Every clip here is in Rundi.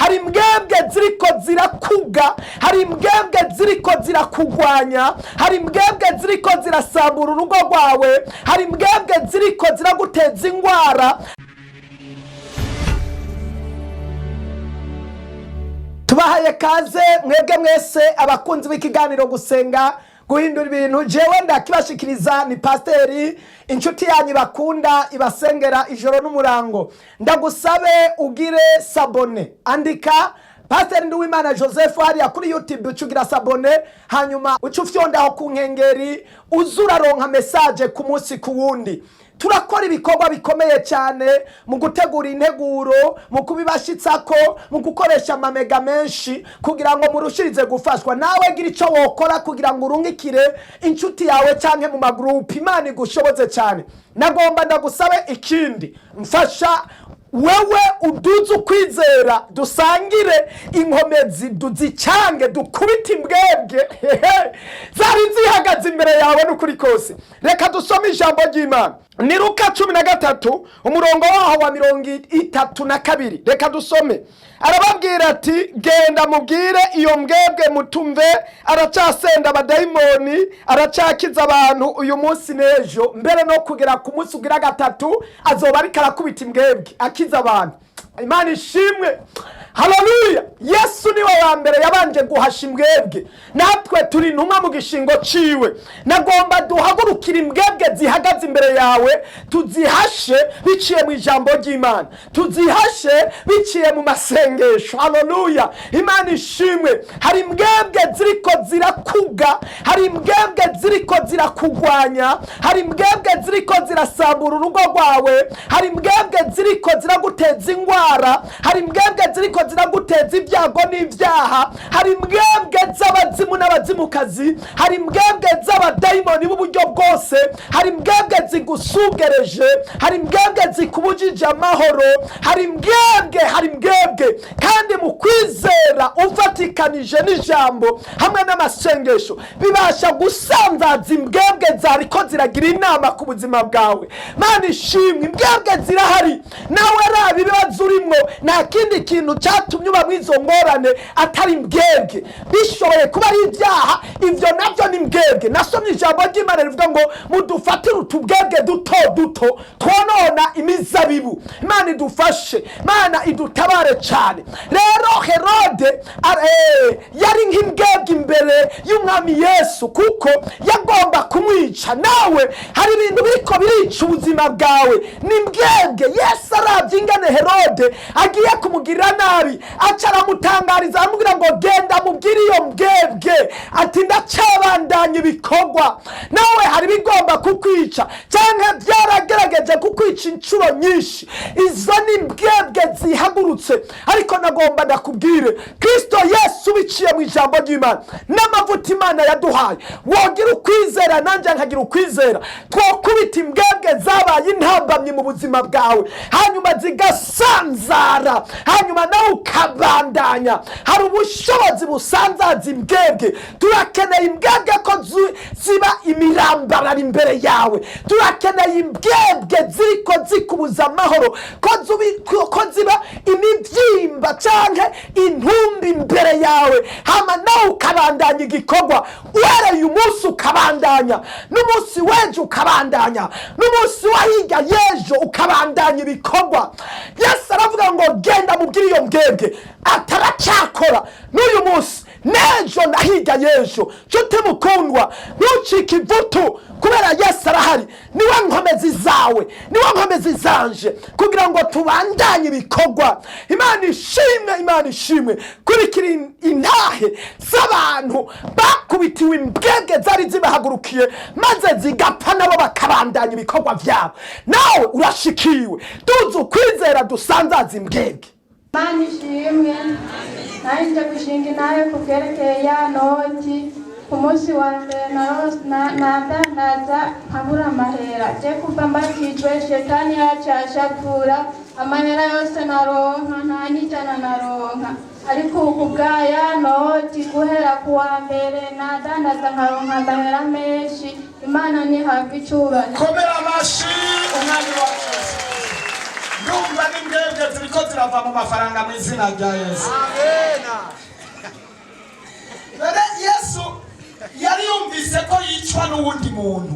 Hari imbwebwe ziriko zirakuga, hari imbwebwe ziriko zirakugwanya, hari imbwebwe ziriko zirasambura urugo rwawe, hari imbwebwe ziriko ziraguteza ingwara. Tubahaye kaze mwebwe mwese abakunzi b'ikiganiro Gusenga Guhindura Ibintu. Jewe ndakibashikiriza ni pasiteri, inshuti yanyu bakunda, ibasengera ijoro n'umurango. Ndagusabe ugire s'abonner, andika Pasiteri Nduwimana Joseph hariya kuri YouTube, uca ugira s'abonner, hanyuma uca ufyondaho ku nkengeri, uza uraronka message ku munsi ku wundi. Turakora ibikorwa bikomeye cyane mu gutegura integuro, mu kubibashitsako, mu gukoresha amamega menshi kugira ngo murushirize gufashwa. Nawe gira icyo wokora kugira ngo urungikire inshuti yawe cyangwa mu magurupe. Imana igushoboze cyane. Nagomba ndagusabe ikindi, mfasha wewe uduze ukwizera, dusangire inkomezi, duzicange, dukubite imbwebwe zari zihagaze imbere yawe. N'ukuri kose, reka dusome ijambo ry'Imana. Ni Luka 13, umurongo waho wa 32. Reka dusome. Arababwira ati: "Genda mubwire iyo mbwebwe mutumve, aracasenda abadayimoni, aracyakiza abantu uyu munsi n'ejo, mbere no kugera ku munsi ugira gatatu azoba ariko arakubita imbwebwe, akiza abantu." Imana ishimwe, haleluya! Yesu niwe wa mbere yabanje guhasha imbwebwe, natwe turi intumwa mu gishingo ciwe. Nagomba duhagurukire imbwebwe zihagaze imbere yawe, tuzihashe biciye mu ijambo ry'Imana, tuzihashe biciye mu masengesho. Haleluya, Imana ishimwe! Hari imbwebwe ziriko zirakuga, hari imbwebwe ziriko zirakugwanya, hari imbwebwe ziriko zirasambura urugo rwawe, hari imbwebwe ziriko ziraguteza ingwara, hari imbwebwe ziriko ziraguteza ibyago n'ibyaha, hari imbwebwe z'abazimu n'abazimukazi, hari imbwebwe z'abadayimoni b'uburyo bwose, hari imbwebwe zigusugereje, hari imbwebwe zikubujije amahoro, hari imbwebwe, hari imbwebwe. Kandi mu kwizera ufatikanije n'ijambo hamwe n'amasengesho bibasha gusanzaza imbwebwe zariko ziragira inama ku buzima bwawe. Mana ishimwe! Imbwebwe zirahari. Nawe raba ibibazo urimwo, nta kindi kintu cyatumye uba muri izo ngorane atari imbwebwe. Bishoboye kuba ari ibyaha, ibyo nabyo ni imbwebwe. Nasomye ijambo ry'Imana rivuga ngo mudufatire utubwebwe duto duto twonona imizabibu. Imana idufashe, Imana idutabare cyane. Rero Herode yari nk'imbwebwe imbere y'Umwami Yesu, kuko yagomba kumwica. Nawe hari ibintu biriko birica ubuzima bwawe, ni imbwebwe. Yesu arabye ingene Herode agiye kumugirira nabi, aca aramutangariza, aramubwira ngo: "Genda mubwire iyo mbwebwe ati ndacabandanya ibikorwa." Nawe hari ibigomba kukwica cyangwa byaragerageje kukwica inshuro nyinshi, izo ni imbwebwe zihagurutse. Ariko nagomba ndakubwire, Kristo Yesu biciye mu ijambo ry'Imana n'amavuta Imana yaduhaye, wogira ukwizera nanjye nkagira ukwizera, twokubita imbwebwe zabaye intambamyi mu buzima bwawe, hanyuma zigasanzara, hanyuma nawe ukabandanya. Hari ubushobozi busanzaza imbwebwe. Turakeneye imbwebwe ko ziba imirambararo imbere yawe. Turakeneye imbwebwe ziriko zikubuza amahoro ko ziba imibyimba canke intumbi imbere yawe, hama nawe ukabandanya igikorwa. Uhereye umunsi ukabandanya, n'umunsi w'ejo ukabandanya, n'umunsi wa hirya y'ejo ukabandanya ibikorwa. Yesu aravuga ngo: "Genda mubwire iyo mbwebwe ataracyakora n'uyu munsi n'ejo na hirya y'ejo." Nshuti mukundwa, ntucike ivutu, kubera Yesu arahari. Niwe nkomezi zawe, niwe nkomezi zanje kugira ngo tubandanye ibikorwa. Imana ishimwe, Imana ishimwe! Kurikira intahe z'abantu bakubitiwe imbwebwe zari zibahagurukiye, maze zigapfa, nabo bakabandanya ibikorwa byabo. Nawe urashikiwe. Tuzi ukwizera, dusanzaza imbwebwe. Imana ishimwe! Nanjye gushinga intahe ku bwerekeye ya noti. Ku munsi wa mbere nadandaza nkabura amahera. Je kuva mbatijwe, shetani yacashapfura amahera yose naronka, nta n'ijana naronka. Ariko ubu bwa ya noti, guhera ku wa mbere nadandaza nkaronka amahera menshi. Imana ntihabwa icubahiro. Komera amashi Umwami wacu Yesu Kristo. Ndumva n'imbwebwe ziriko zirava mu mafaranga mu izina rya Yesu. None Yesu yari yumvise ko yicwa n'uwundi muntu,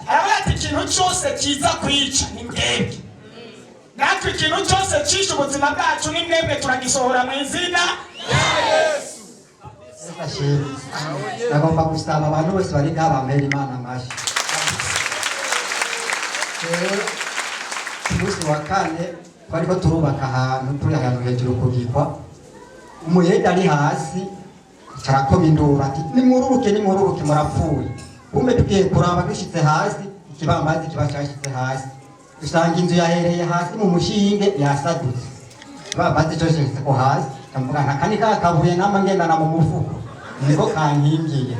aravuga ati: "Ikintu cyose kiza kwica ni mbwebwe." Natwe ikintu cyose cishe ubuzima bwacu ni mwebwe, turagisohora mu izina. Yesu ashimwe. Nagomba gusaba abantu bose bari ngaha bampera Imana amashyi. Rero ku munsi wa kane twariko turubaka ahantu, turi ahantu hejuru kugikwa, umuyede ari hasi carakoma induru ati: "Nimururuke, nimururuke, murapfuye!" Kumbe tugiye kuraba dushitse hasi, ikibambazi kiba cashitse hasi, usanga inzu yahereye hasi mu mushinge yasadutse, ikibambazi cose gishitse ko hasi. Ndavuga nta kani ka kabuye nama ngendana mu mufuko niko kankingiye.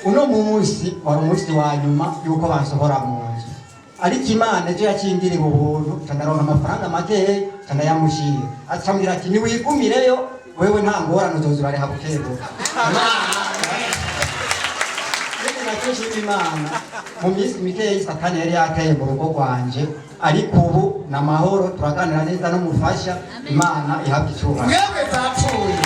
Uno munsi wari umunsi wa nyuma yuko bansohora mu nzu, ariko Imana ejo yakingiriye ubuntu, ca ndaronka amafaranga makeya, ca ndayamushira, acambwira ati: "Niwigumireyo wewe, nta ngorane, uzoza urariha bukebuke." Ikindi nacyo nshima Imana, mu minsi mikeyi Satani yari yateye mu rugo rwanje, ariko ubu ni amahoro, turaganira neza n'umufasha. Imana ihabwa icyubahiro. Mwebwe zapfuye.